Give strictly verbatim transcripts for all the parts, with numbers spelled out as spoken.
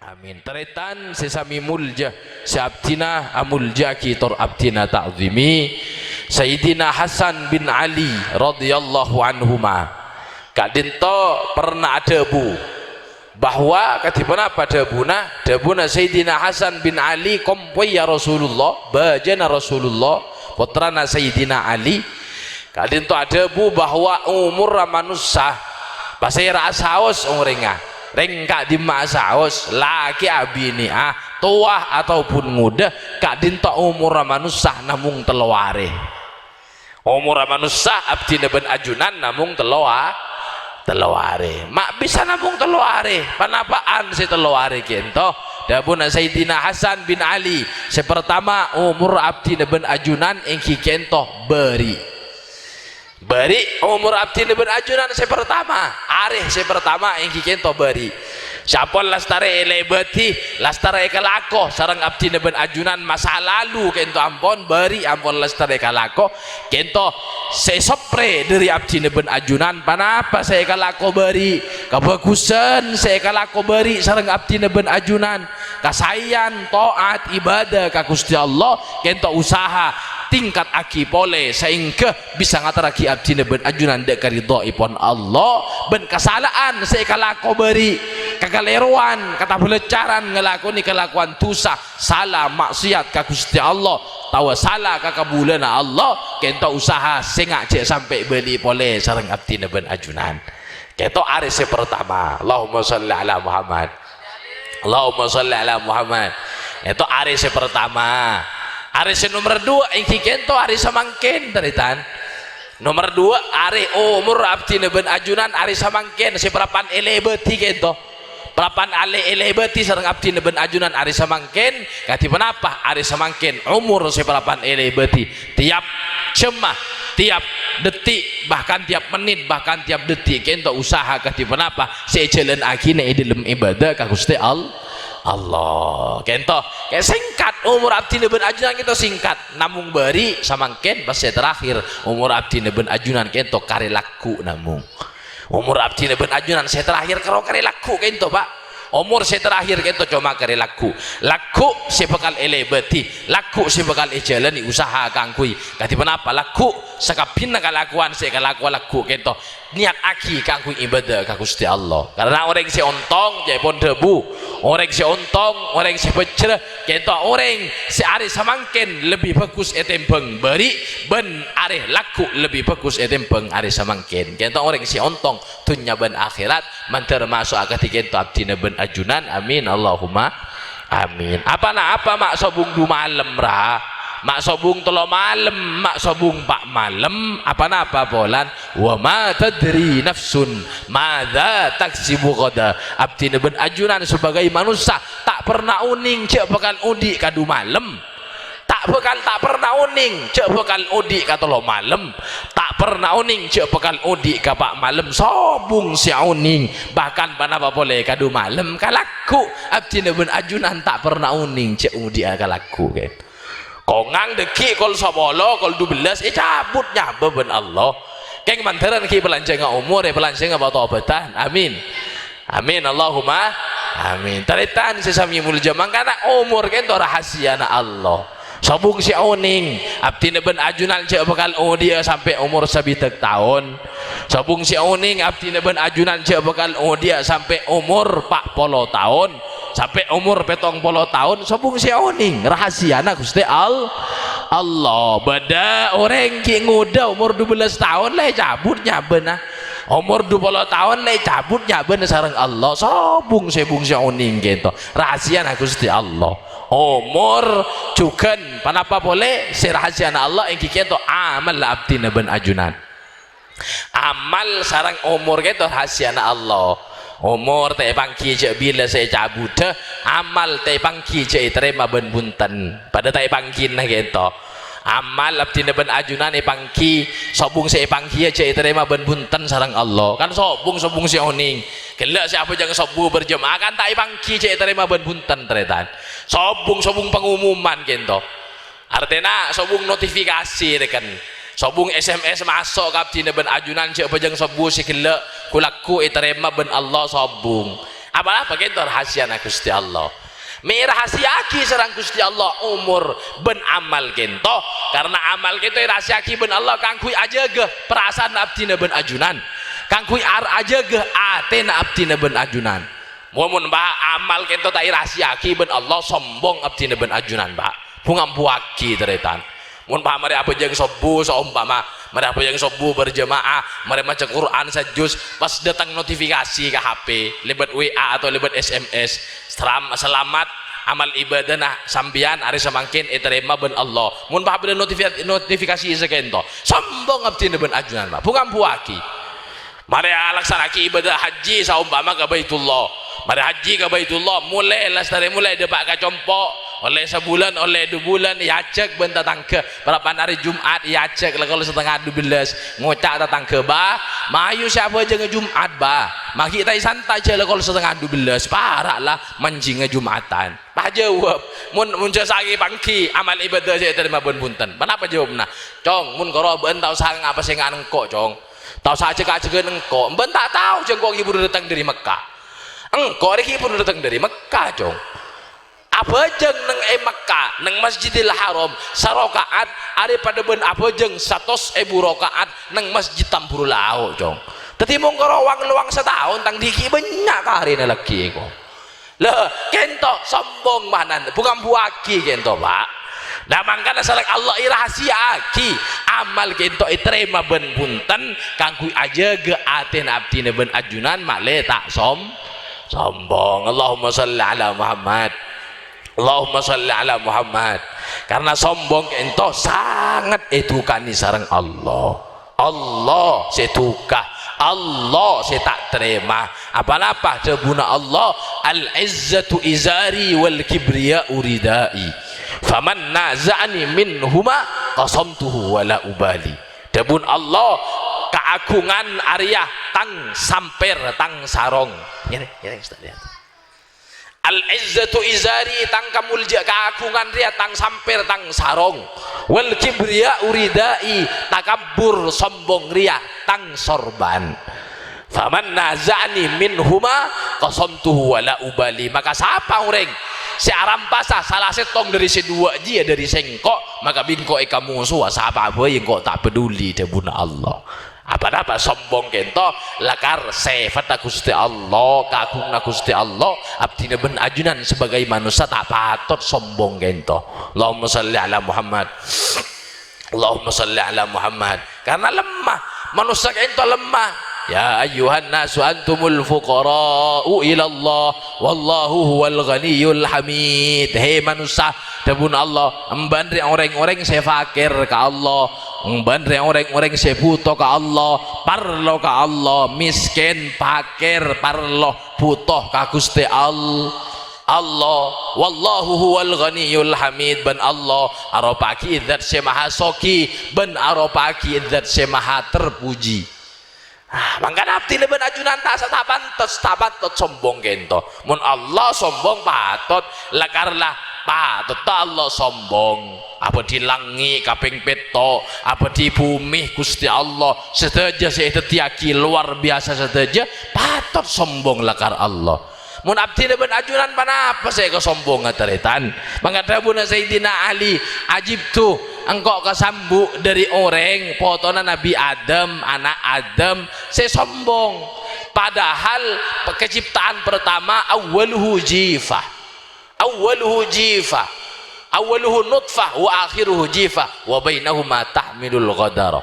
Amin. Tarètan sè samè molja, sè abdhina amolja'aghi tor abdhina ta'zimi Sayyidina Hasan bin Ali radhiyallahu anhuma. Ka'dhinto pernah adhâbu bahwa kadhi ponapa dhâbuna? Dhâbuna Sayyidina Hasan bin Ali, kompoyya Rasulullah, bâjâna Rasulullah, pottrana Sayyidina Ali. Ka'dhinto adhâbu bahwa omorra manossa pasèra'a saos orèngnga. Rèng ka'dimma'a saos, lakè' abinè'a, towa ataupun ngodâ, ka'dhinto omorra manossa namong tello arè. Omorra manossa abdhina bân ajunan namong tello a-, tello arè. Ma' bisa namong tello arè. Panapa'an sè tello arè kènto? Dhâbuna Sayyidina Hasan bin Ali, sè partama, omor abdhina bân ajunan èngghi kènto bâri'. Bâri', omor abdhina bân ajunan sè partama, arè sè partama èngghi kènto bâri'. Sampon lastarè èlèbâdhi, lastarè èkalako sareng abdhina bân ajunan masa lalu kènto ampon, bâri' ampon lastarè èkalako, kènto sè sopprè dhâri abdhina bân ajunan, panapa sè èkalako bâri', kabhâghusân sè èkalako bâri' sareng abdhina bân ajunan, kasaèyan, to'at, ibâdâ ka Ghustè Allah, kènto usaha tingkat'aghi polè saèngghâ bisa ngaterraghi abdhina bân ajunan dâ' karidhoèpon Allah, bân kasala'an sè èkalako bâri', kakalèrowan, katabâlâccaran ngalakonè kalakowan dhusa, sala, ma'siyat ka Ghustè Allah, tawa sala ka kabulâna Allah, kènto usaha sènga' jhâ' sampè' bâli' polè sareng abdhina bân ajunan. Kènto arè sè partama. Allahumma shalli ala Muhammad. Allahumma shalli ala Muhammad. Kènto arè sè partama. Arè sè nomer duwâ' èngghi kènto arè samangkèn, tarètan. Nomer duwâ', arè omor abdhina bân ajunan arè samangkèn sè parappa'na èlèbâdhi kènto. Parappa'na alè-, èlèbâdhi sareng abdhina bân ajunan arè samangkèn, kadhi ponapa arè samangkèn omor sè parappa'na èlèbâdhi? Tiap jemma, tiap detik, bahkan tiap menit, bahkan tiap detik, kènto usaha kadhi ponapa sè èjhâlânaghina è dhâlem ibâdâ ka Ghustè All-, Allah. Kènto, kè-, sèngkat, omor abdhina bân ajunan kènto sèngkat. Namong bâri' samangkèn pas sè terakhir, omor abdhina bân ajunan kènto karè lagghu' namong. Omor abdhina bân ajunan sè terakhir karo karè lagghu' kènto, Pa'. Omor sè terakhir kènto coma karè lagghu'. Lagghu' sè bhâkal èlèbâdhi, lagghu' sè bhâkal èjhâlâni usaha kaangghuy. Kadhi ponapa lagghu'? Sakabbhiyânna kalakowan sè èkalakowa lagghu' kènto niyat'aghi kaangghuy ibâdâ ka Ghustè Allah. Karana orèng sè ontong, ca'èpon dhâbu, orèng sè ontong, orèng sè bhâjjhrâ, kènto orèng sè arè samangkèn lebbi bhâghus ètèmbhâng bâri', bân arè lagghu' lebbi bhâghus ètèmbhâng arè samangkèn. Kènto orèng sè ontong dhunnya bân akhèrat, mandhâr maso' akadhi kènto abdhina bân ajunan. Amin, Allahumma amin. Apa-napa ma' sobung du malem, ra? Ma' sobung tello malem, ma' sobung pa' malem, apa-napa polana? Wa ma tadri nafsun madza taksibu ghada. Abdhina bân ajunan sebagai manossa ta' perna onèng jhâ' bhâkal odi' ka du malem. Ta' bhâkal, ta' perna onèng jhâ' bhâkal odi' ka tello malem. Ta' perna onèng jhâ' bhâkal odi' ka pa' malem. Sobung sè onèng, bahkan ponapa polè ka du malem, ka lagghu'. Abdhina bân ajunan ta' perna onèng jhâ' odi'a ka lagghu', kèng. Kongang dâggi' kol sapolo, kol dubellâs ècabut nyabâ bân Allah. Kèng mandhârân ghi' palanjhângnga omor, è palanjhângnga patobâdhân. Amin. Amin, Allahumma amin. Tarètan sè samè molja, mangkana omor kènto rahasiyana Allah. Sobung sè onèng, abdhina bân ajunan jhâ' bhâkal odi'a sampè' omor sabidhâk taon. Sobung sè onèng, abdhina bân ajunan jhâ' bhâkal odi'a sampè' omor pa' polo taon. Sampè' omor pèttong polo taon, sobung sè onèng, rahasiyana Ghustè All-, Allah. Bâdâ orèng ghi' ngodâ omor dubellâs taon la ècabut nyabâna. Omor du polo taon la ècabut nyabâna sareng Allah. Sobung sè, bung sè onèng kènto. Rahasiyana Ghustè Allah. Omor jhughân, ponapa polè sè rahasiyana Allah èngghi kènto amal abdhina bân ajunan. Amal sareng omor kènto rahasiyana Allah. Omor ta' èpangghi jhâ' bilâ sè ècabudhâ, amal ta' èpangghi jhâ' ètarèma bân bhunten. Padâ ta' èpangghina kènto. Amal abdhina bân ajunan èpangghi, sobung sè èpangghi jhâ' ètarèma bân bhunten sareng Allah. Kan sobung-sobung sè onèng. Ghellâ' sè abhâjâng sobbhu berjemaah kan ta' èpangghi jhâ' ètarèma bân bhunten, tarètan. Sobung-sobung pengumuman kènto. Artèna, sobung notifikasi, rèken. Sobung S M S maso' ka abdhina bân ajunan jhâ' bhâjâng sobbhu sè ghellâ', ghu-lagghu ètarèma bân Allah sobung. Apa-apa kento rahasiyana Gusti Allah. Mè' rahasiya'aghi sareng Gusti Allah omor bân amal kento, karna amal kento erahasiya'aghi bân Allah kaangghuy ajâgâ parasa'anna abdhina bân ajunan, kaangghuy ar-, ajâgâ atèna abdhina bân ajunan. Mon, mon, Pak, amal kento ta' erahasiya'aghi bân Allah, sombong abdhina bân ajunan, Pak. Bu-ngambuwâghi, tarètan. Mon, Pak, marè abhâjâng sobbhu, saompama, marè abhâjâng sobbhu berjamaah, marè maca Qur'an sajuz, pas dâteng notifikasi ka H P, lèbât W A atau lèbât S M S, "Selam-, selamat, amal ibadahna sampèyan arè samangkèn ètarèma bân Allah." Mon, Pak, bâdâ notifi-, notifikasi sakento, sombong abdhina bân ajunan, Pak. Bu-ngambuwâghi. Marè alaksana'aghi ibadah haji saompama ka Baitullah. Marè haji ka Baitullah, molè lastarè molè dâpa' ka compo', ollè sabulân, ollè du bulân, èajhâk bân tatangghâ. Parappa'na arè Jum'at, èajhâk lakol satengnga dubellâs. Ngoca' tatangghâ, "Bâ, mayu sè abhâjângnga Jum'at, Bâ. Maghi' ta' èsantai jhâ' lakol satengnga dubellâs, para' la manjingnga Jum'atan." Pas jâwâb, "Mon, mon jhâ' sangghi pangghi amal ibadah sè ètarèma bân bhunten." Ponapa jâwâbbhâ? "Cong, mon karo bâ'na ta' osa ngapa sè ngana engko', Cong." Ta' osa ajhâk-ajhâghân engko'. Bâ'na ta' tao jâ' engko' ghi' buru dâteng dâri Mekka. Engko' rè ghi' buru dâteng dâri Mekka, Cong. Abhâjâng neng è Mekka, neng Masjidil Haram, saraka'at arè padâ bân abhâjâng satos èbu raka'at neng Masjid Tamburu Lao', Cong. Dâddhi mon karo wang-lowang sataon, tang dhi' ghi' bânnya' karèna laghi, ko. Lah, kento sombong manana, bu-ngambuwâghi kento, Pak. Nah, mangkana sareng Allah erahasiya'aghi, amal kento ètarèma bân bhunten, kaangghuy ajâgâ atèna abdhina bân ajunan, malè ta' som-, sombong. Allahumma shalli ala Muhammad. Allahumma shalli ala Muhammad. Karna sombong kento sanget èdhukanè sareng Allah. Allah sè duka, Allah sè ta' tarèma. Apa-napa dhâbuna Allah, "Al-izzatu izari wal kibriya'u ridai. Faman naza'ani minhuma qasamtuhu wa la ubali." Dhâbuna Allah, "Kaagungan arèya tang sampèr, tang sarong." Ngene, ngene, Ustaz, lihat. "Al-izzatu izari," tang kamoljâ-, kaagungan rèya tang sampèr, tang sarong. "Wal kibriya'u ridai," takabbur, sombong rèya tang sorban. "Faman naza'ani minhuma qasamtuhu wa la ubali." Maka sapa orèng sè arampasa sala sèttong dâri sè duwâ' jiyâ dâri sèngko', maka bi' engko' èkamosowa, sapa bhâi engko' ta' paduli, dhâbuna Allah. Apa-napa sombong kento, lakar sèfatta Ghustè Allah, kaagunganna Ghustè Allah, abdhina bân ajunan sebagai manossa ta' patot sombong kento. Allahumma shalli ala Muhammad. Allahumma shalli ala Muhammad. Karena lemah, manossa kento lemah. "Ya ayyuhan nasu antumul fuqara'u ilallah, wallahu huwal ghaniyyul hamid." He manossa, dhâbuna Allah, "Emban rè orèng-orèng sè fakir ka Allah." Emban rè orèng-orèng sè bhuto ka Allah, parlo ka Allah, miskin, pakèr, parlo, bhuto ka Ghustè All-, Allah. "Wallahu huwal ghaniyyul hamid," bân Allah aropa'aghi Dzat sè Maha Soghi, bân aropa'aghi Dzat sè Maha Terpuji. Ah, mangkana abdhina bân ajunan ta' sa-, ta' pantes, ta' patot sombong kento. Mon Allah sombong patot, lakar la patot ta' Allah sombong. Abâdhi langngè' kapèng pètto', abâdhi bhumè Ghustè Allah, sadhâjâ sè èdhâddhiyâghi lowar biyasa sadhâjâ, patot sombong lakar Allah. Mon abdhina bân ajunan, ponapa sè èkasombonga, tarètan? Mangka dhâbuna Sayyidina Ali, "Ajibtu, engko' kasambu' dâri orèng potona Nabbhi Adam, ana' Adam, sè sombong. Padahal pe-, kaciptaan pertama, awwaluhu jifah. Awwaluhu jifah. Awwaluhu nutfah, wa akhiruhu jifah, wa bainahuma tahmilul ghadara."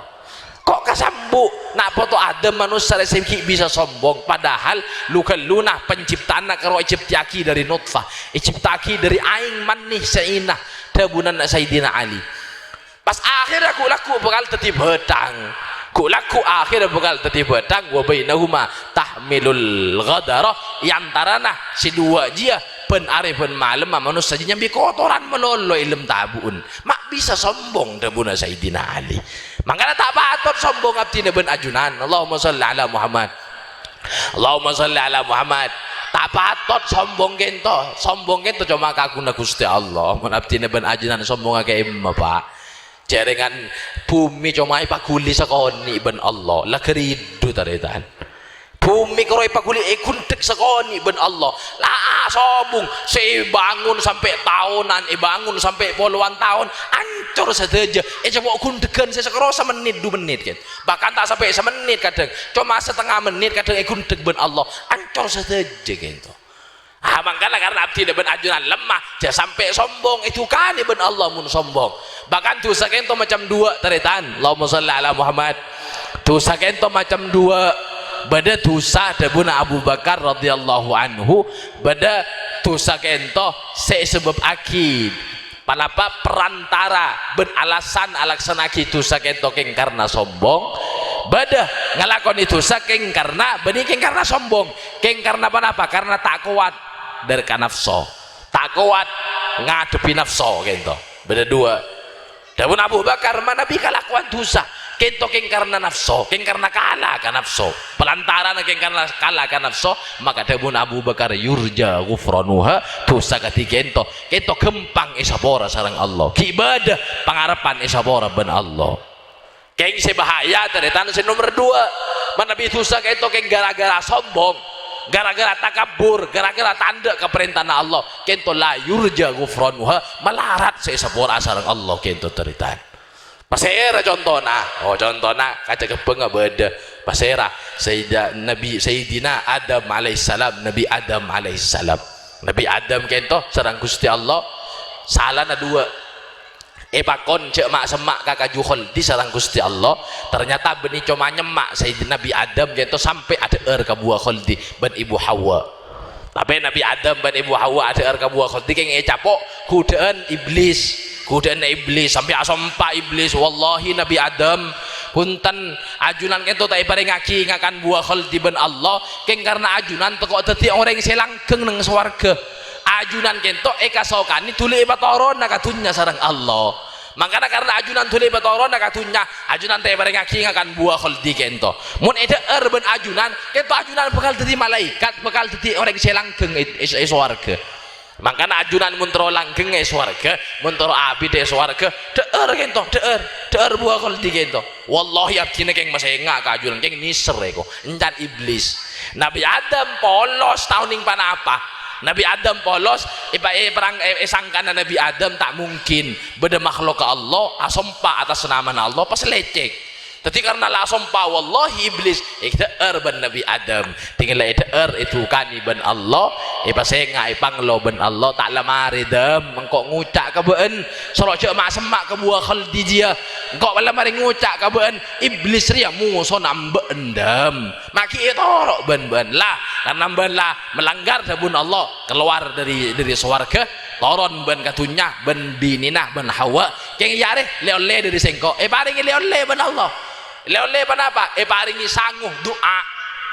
Ko' kasambu' na' poto Adam manossa rè sè ghi' bisa sombong, padahal lu-ghâlluna penciptaanna karo ècipta'aghi dâri nutfah, ècipta'aghi dâri aèng mani sè èna, dhâbuna Sayyidina Ali. Pas akhirra ghu'-lagghu' bhâkal dhâddhi bhâthang. Ghu'-lagghu' akhirra bhâkal dhâddhi bhâthang, wa bainahuma tahmilul ghadara, è antarana sè duwâ' jiyâ bân arè bân malemma manossa jiyâ nyambi kotoran malolo è lem tabu'en. Ma' bisa sombong, dhâbuna Sayyidina Ali. Mangkana ta' patot sombong abdhina bân ajunan. Allahumma shalli ala Muhammad. Allahumma shalli ala Muhammad. Ta' patot sombong kento. Sombong kento coma kaguna Ghustè Allah. Mon abdhina bân ajunan sombonga ka emma, Pak. Jhârèngan bhumè coma èpaghuli sakonè' bân Allah. La ghâridhu tarètan. Bhumè karo èpaghuli èghundhek sakonè' bân Allah. La asobung, sè èbângon sampè' taonan, èbângon sampè' polowan taon, ancor sadhâjâ. Ècapo' ghundheghân sè sakaro samennit, du mennit, kan. Bahkan ta' sampè' samennit kadhâng, coma satengnga mennit kadhâng èghundhek bân Allah, ancor sadhâjâ, kan, to. Ah, mangkana karna abdhina bân ajunan lemma, jhâ' sampè' sombong, èdhukanè bân Allah mon sombong. Bahkan dhusa kènto macem duwâ', tarètan. Allahumma shalli ala Muhammad. Dhusa kènto macem duwâ'. Bâdâ dhusa, dhâbuna Abu Bakar radhiyallahu anhu, bâdâ dhusa kènto sè èsabâbbhâghi ponapa, perantara bân alasan alaksana'aghi dhusa kènto kèng karna sombong. Bâdâ ngalakonè dhusa kèng karna, bânnè kèng karna sombong. Kèng karna ponapa? Karna ta' kowat dâri ka nafso. Ta' kowat ngadhebbhi nafso kènto. Bâdâ duwâ'. Dhâbuna Abu Bakar, manabi kalakowan dhusa, kènto kèng karna nafso, kèng karna kala ka nafso. Pelantarana kèng karna kala ka nafso, maka dhâbuna Abu Bakar, "Yurja ghufranuha," dhusa kadhi kènto, kènto ghâmpang èsapora sareng Allah. Ghi' bâdâ pangarebbhân èsapora bân Allah. Kèng sè bahaya, tarètan, sè nomer duwâ'. Manabi dhusa kènto kèng gara-gara sombong, gara-gara takabbur, gara-gara ta' endâ' ka parèntana Allah, kènto la yurja ghufranuha, malarat sè èsapora sareng Allah kènto, tarètan. Pasèra contona? Oh, contona kacaghebbhângnga bâdâ. Pasèra? Sayyida-, Nabi, Sayyidina Adam alaihissalam, Nabi Adam alaihissalam. Nabi Adam kènto sareng Ghustè Allah salana duwâ'. Èpakon jhâ' ma'-semma' ka kaju kholdi sareng Ghustè Allah. Ternyata bânnè coma nyemma' Sayyidina Nabi Adam kènto sampè' adhâ'âr ka buwâ kholdi bân Ibu Hawa. Tapè Nabi Adam bân Ibu Hawa adhâ'âr ka buwâ kholdi kèng ècapo' godhâ'ân Iblis. Godhâ'ânna Iblis, sampè' asompa Iblis, "Wallahi, Nabi Adam, bhunten, ajunan kènto ta' èparèngaghi ngakan buwâ kholdi bân Allah, kèng karna ajunan tako' dhâddhi orèng sè langgeng neng sowarghâ. Ajunan kènto èkasokanè dhuli èpatorona ka dhunnya sareng Allah." Mangkana karna ajunan dhuli èpatorona ka dhunnya, ajunan ta' èparèngaghi ngakan buwâ kholdi kènto. Mon èdhâ'âr bân ajunan, kènto ajunan bhâkal dhâddhi malaèkat, bhâkal dhâddhi orèng sè langgeng è, è, è sowarghâ. Mangkana ajunan mon terro langgeng è sowarghâ, mon terro abidhâ è sowarghâ, dhâ'âr kènto, dhâ'âr, dhâ'âr buwâ kholdi kènto. Wallahi abdhina kèng masènga' ka ajunan, kèng nèser èko, èncan Iblis. Nabi Adam polos ta' onèng ponapa. Nabi Adam polos, èpa-, èparang-, è-, èsangkana Nabi Adam ta' mungkin bâdâ makhlukka Allah asompa atas namana Allah, pas lècèk. Dhâddhi karna la asompa, wallahi Iblis èdhâ'âr bân Nabi Adam. Tèngghâl èdhâ'âr, èdhukanè bân Allah, èpasènga', èpanglo bân Allah, "Ta' la marè, Dam, engko' ngoca' ka bâ'ân, soro jhâ' ma'-semma' ka buwâ kholdi jiyâ. Engko' la marè ngoca' ka bâ'ân, Iblis rèya mosona bâ'ân, Dam. Ma' ghi' ètoro' bân bâ'ân." La, karna bâ'ân la melanggar dhâbuna Allah, kalowar dhâri, dhâri sowarghâ, toron bâ'ân ka dhunnya, bân binèna, bân Hawa. Kèng iyâ arè lè-ollè dhâri sèngko', èparèngè lè-ollè bân Allah. Lè-ollè ponapa? Èparèngè sango du'a.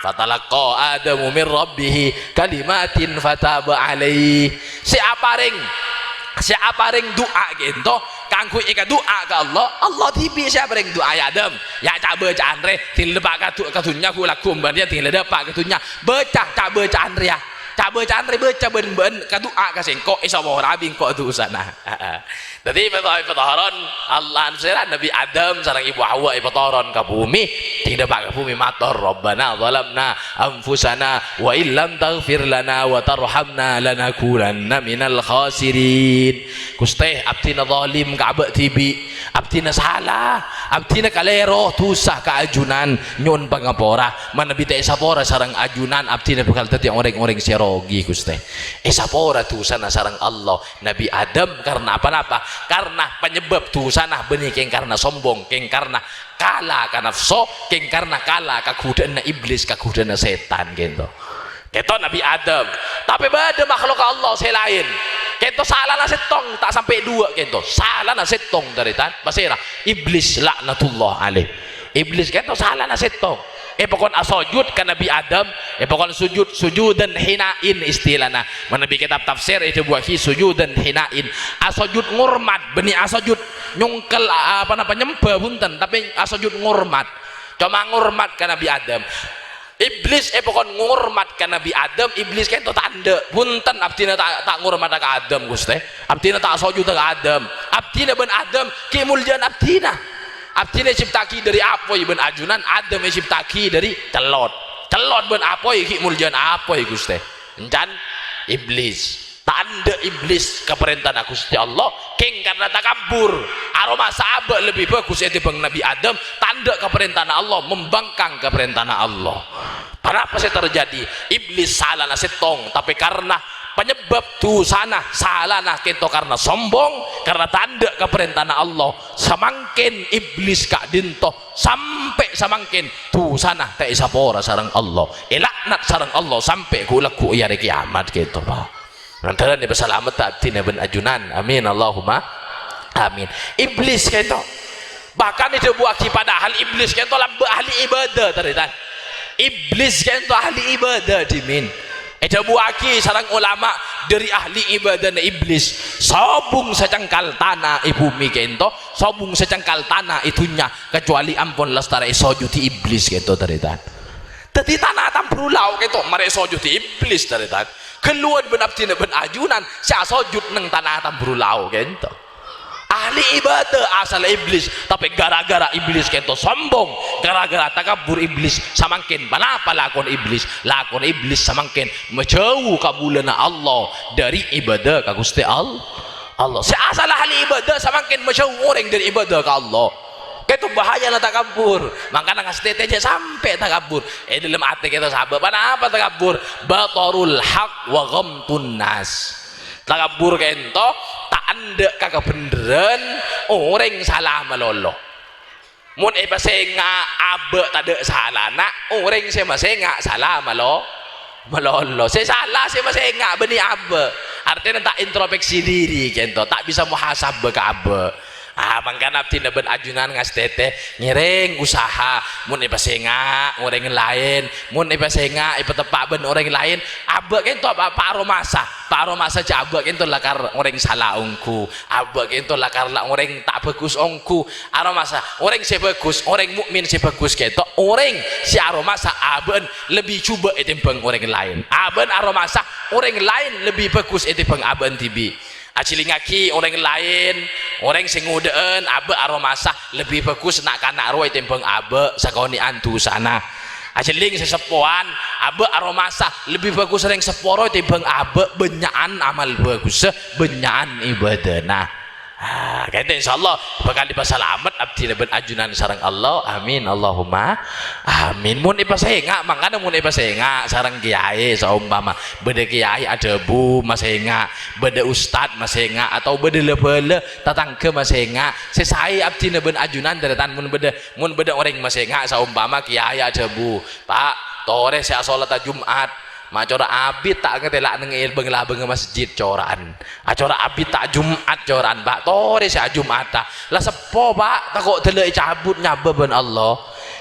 "Fatalaqqa Adamu min rabbihi kalimatin fataba alaih." Sè aparèng, sè aparèng du'a kènto kaangghuy èkadu'a ka Allah, Allah dhibi' sè aparèng du'a, "Ya Adam, ya ca'-bâca'an rè, tèngghâl dâpa' ka du-, ka dhunnya, ghu-, lagghu' bân rèya tèngghâl dâpa' ka dhunnya, bâca ca'-bâca'an rèya. Ca'-bâca'an rè bâca bân bâ'ân, kadu'a ka sèngko', èsapora bi' engko' dhusana." Dhâddhi, pèto-, pètoron Allah, anu sèra, Nabi Adam sareng Ibu Hawa èpatoron ka bhumè. Tèngghâl dâpa' ka bhumè mator, "Rabbana zalamna anfusana wa illam taghfir lana wa tarhamna lanakunanna minal khasirin." Ghustè, abdhina zalim ka abâ' dhibi'. Abdhina sala, abdhina kalèro, dhusa ka ajunan, nyo'on pangapora. Manabi ta' èsapora sareng ajunan, abdhina bhâkal dhâddhi orèng-orèng sè rogi, Ghustè. Èsapora dhusana sareng Allah. Nabi Adam karna apa-napa? Karna penyebab dhusana bânnè kèng karna sombong, kèng karna kala ka nafso, kèng karna kala ka godhâ'ânna Iblis, ka godhâ'ânna sètan, kènto. Kènto Nabi Adam. Tapè bâdâ makhlukka Allah sè laèn. Kènto salana sèttong, ta' sampè' duwâ' kènto. Salana sèttong, tarètan. Pasèra? Iblis laknatullah alaih. Iblis kènto salana sèttong. Èpakon asojud ka Nabi Adam, èpakon sujud, sujudan hina'in istilana. Manabi kètab tafsir èdhâbuwâghi sujudan hina'in. Asojud ngormat, bânnè asojud nyongkel, a-, apa napa, nyembhâ, bhunten, tapè asojud ngormat. Coma ngormat ka Nabi Adam. Iblis èpakon ngormat ka Nabi Adam, Iblis kènto ta' endâ'. "Bhunten, abdhina ta', ta' ngormada ka Adam, Ghustè. Abdhina ta' sojuda ka Adam. Abdhina bân Adam ghi' molja'an abdhina. Abdhina ècipta'aghi dhâri apoy bân ajunan, Adam ècipta'aghi dhâri cellot." Cellon bân apoy ghi' moljâna apoy, Ghustè. Èncan Iblis. Ta' endâ' Iblis ka parèntana Ghustè Allah, kèng karna takabbur. Aromasa abâ' lebbi bhâghus ètèmbhâng Nabbhi Adam, ta' endâ' ka parèntana Allah, membangkang ka parèntana Allah. Ponapa sè terjadi? Iblis salana sèttong, tapè karna panyebab dusana, salana kènto karna sombong, karna ta' endâ' ka parèntana Allah. Samangkèn Iblis ka'dinto, sampè' samangkèn dusana ta' èsapora sareng Allah. Èlaknat sareng Allah sampè' ghu'-lagghu' è arè kèyamat kènto, Pa'. Lantaran èpasalamet abdhina bân ajunan. Amin, Allahumma amin. Iblis kènto. Bahkan èdhâbuwâghi padahal Iblis kènto lambâ' ahli ibadah, tarètan. Iblis kènto ahli ibadah, dhimèn. Èdhâbuwâghi sareng ulama, dhâri ahli ibadahna Iblis, sobung sacengkal tana è bhumè kènto, sobung sacengkal tana è dhunnya, kacuali ampon lastarè èsojudi Iblis kènto, tarètan. Dhâddhi tana Tambrulao kènto marè èsojudi Iblis, tarètan. Ghâlluwân bân abdhina bân ajunan sè asojud neng tana Tambrulao kènto. Ahli ibadah asalla Iblis, tapè gara-gara Iblis kènto sombong, gara-gara takabbur Iblis, samangkèn ponapa lakon Iblis? Lakon Iblis samangkèn majâu kabulâna Allah dhâri ibadah ka Ghustè All-, Allah. Sè asalla ahli ibadah samangkèn majâu orèng dhâri ibadah ka Allah. Kènto bahayana takabbur. Mangkana ngastètè jhâ' sampè' takabbur. È dhâlem atè kènto sabâ'. Ponapa takabbur? Batarul haq wa ghamtun nas. Takabbur kènto ta' endâ' ka kabhendherrân, orèng sala malolo. Mon èpasènga' abâ' tadâ' salana, orèng sè masènga' sala malo-, malolo. Sè sala sè masènga' bânnè abâ'. Artèna ta' introspeksi diri kènto, ta' bisa muhasabah ka abâ'. Ah, mangkana abdhina bân ajunan ngastètè ngèrèng usaha. Mon èpasènga' orèng laèn, mon èpasènga' èpateppa' bân orèng laèn, abâ' kènto pa-, pa' aromasa. Pa' aromasa jhâ' abâ' kènto lakar orèng sala ongghu. Abâ' kènto lakar la orèng ta' bhâghus ongghu. Aromasa orèng sè bhâghus, orèng mukmin sè bhâghus kènto, orèng sè aromasa abâ'na lebbi jhubâ' ètèmbhâng orèng laèn. Abâ'na aromasa orèng laèn lebbi bhâghus ètèmbhâng abâ'na dhibi'. Ajhilingngaghi orèng laèn, orèng sè ngodâ'ân abâ' aromasa lebbi bhâghus na'-kana' rowa ètèmbhâng abâ' sakonè'an dusana. Ajhelling sè seppowan, abâ' aromasa lebbi bhâghus rèng seppo rowa ètèmbhâng abâ' bânnya'an amal bhâghussa, bânnya'an ibadana. Ah, kènto insyaallah bhâkal èpasalamet abdhina bân ajunan sareng Allah. Amin, Allahumma amin. Mon èpasènga', mangkana mon èpasènga' sareng kèyaè, saompama bâdâ kèyaè adhâbu masènga', bâdâ ustad masènga', atau bâdâ la-bhâlâ tatangghâ masènga', sè saè abdhina bân ajunan, tarètan, mon bâdâ, mon bâdâ orèng masènga', saompama kèyaè adhâbu, "Pa', torè sè asolatta Jum'at." Ma' cora' abit ta' ngatèla' neng è bâng-labângnga masjid cora'an. Acora' abit ta' Jum'at cora'an, Pa'. Torè sè ajum'ata. La seppo, Pa', tako' dâlla ècabut nyabâ bân Allah.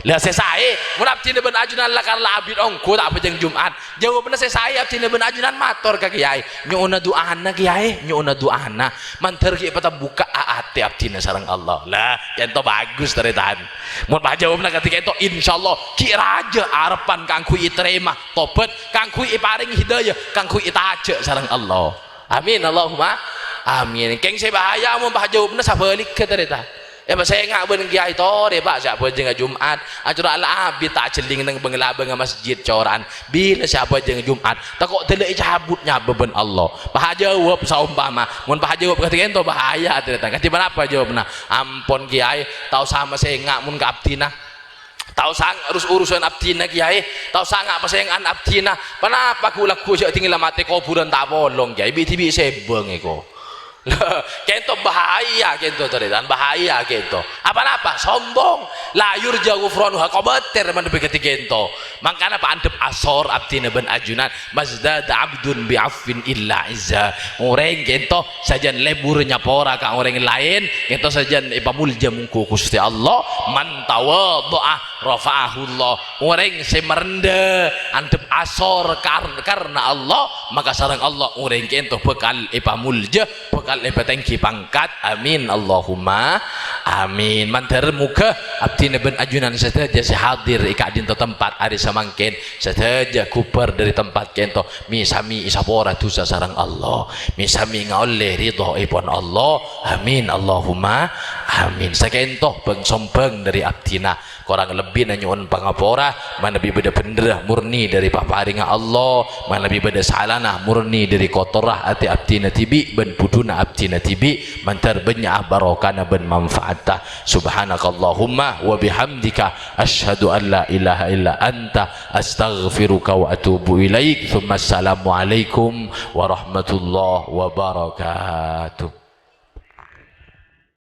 La sè saè, mon abdhina bân ajunan lakar la abit ongghu ta' abhâjâng Jum'at. Jâwâbbhâ sè saè abdhina bân ajunan mator ka kèyaè. Nyo'ona du'ana, kèyaè, nyo'ona du'ana. Mandhâr ghi' èpatèmbhukka'a atè abdhina sareng Allah. La, kènto bhâghus, tarètan. Mon pajâwâbbhâ kadhi kènto, insyaallah, ghi' rajâ arebbhân kaangghuy ètarèma tobhât, kaangghuy èparèng hidayah, kaangghuy ètajhâ' sareng Allah. Amin, Allahumma amin. Kèng sè bahaya mon pajâwâbbhâ sabhâligghâ, tarètan. Èpasènga' bân kèyaè torè, Pa', sè abhâjângnga Jum'at. Acora' la abit ta' ajhelling neng bâng-labângnga masjid cora'an. Bilâ sè abhâjâng Jum'at, tako' dâlla ècabut nyabâ bân Allah. Pajâwâb saompama, mon pajâwâb kadhi kènto bahaya, tarètan. Kadhi ponapa jâwâbbhâ? Ampon, kèyaè, ta' osa masènga' mon ka abdhina. Ta' osa ngarus urusan abdhina, kèyaè. Ta' osa nga' pasènga'an abdhina. Ponapa ghu'-lagghu' jhâ' dingin la matè kobhurân ta' apolong, kèyaè. Bi'-dhibi' sèbâng èko. Kènto bahaya, kènto, tarètan. Bahaya, kènto. Apa-napa? Sombong. La yurja ghufranuha, kobâtèr manabi kadhi kènto. Mangkana paandhâp asor abdhina bân ajunan. "Mazdada abdun bi afwin illa izza." Orèng kènto sajân lebur nyapora ka orèng laèn, kènto sajân èpamolja mongghu Ghustè Allah. "Man tawadha'a rafa'ahullah." Orèng sè marendâ, andhâp asor kar-, karna Allah, maka sareng Allah orèng kènto bhâkal èpamolja, bhâkal èpatèngghi pangkat. Amin, Allahumma amin. Mandhâr moghâ abdhina bân ajunan sadhâjâ sè hadir è ka'dinto tempat arè samangkèn, sadhâjâ ghubâr dâri tempat kènto, mè-, samè èsapora dhusa sareng Allah, mè-, samè ngaollè ridhoèpon Allah. Amin, Allahumma Amin. Saka'ènto bâng-sombâng dâri abdhina. Korang lebbina nyo'on pangapora, manabi bâdâ bhendherra murni dâri paparèngnga Allah, manabi bâdâ salana murni dâri kotorra atè abdhina dhibi' bân budhuna abdhina dhibi', mandhâr bânnya'a barokana bân manfaatta. Subhanakallahumma wa bihamdika, asyhadu an la ilaha illa anta, astaghfiruka wa atubu ilaik. Tsumma assalamualaikum warahmatullahi wabarakatuh.